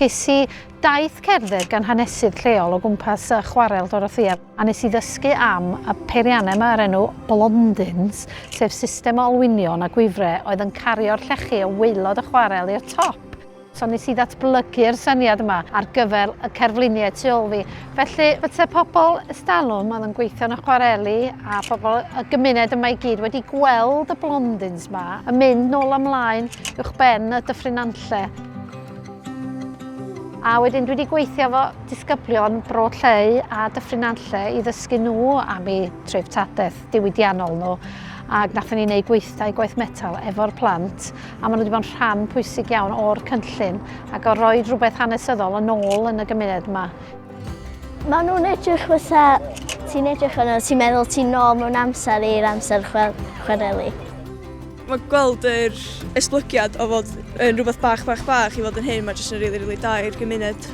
Ges i daith cerdded gan hanesydd lleol o gwmpas y chwarel Dorothea a nes i ddysgu am y peiriannau yma o'r enw Blondins, sef system o olwynion a gwifrau oedd yn cario'r llechi o waelod y chwarel i'r top. So nes i ddatblygu'r syniad yma ar gyfer y cerfluniau tu ôl fi. Felly, fyse pobl ystalwm oedd yn gweithio yn y chwareli a pobl y gymuned yma i gyd wedi gweld y blondins yma yn mynd nôl ymlaen uwch ben y Dyffryn Nantlle. A wedyn dwi wedi gweithio efo disgyblion Bro Lleu a Dyffryn Nantlle i ddysgu nhw am eu treftadaeth diwydiannol nhw. Ac nathon ni wneud gweithdai gwaith metal efo'r plant a maen nhw wedi bod yn rhan pwysig iawn o'r cynllun ac o roi rhywbeth hanesyddol yn ôl yn y gymuned yma. Maen nhw'n edrych fatha, ti'n edrych arno, ti'n meddwl ti'n nôl mewn amser i'r amser chwareli. Mae gweld yr esblygiad o fod yn rhywbeth bach, bach, bach i fod yn hyn, mae jyst yn rili, rili da i'r gymuned.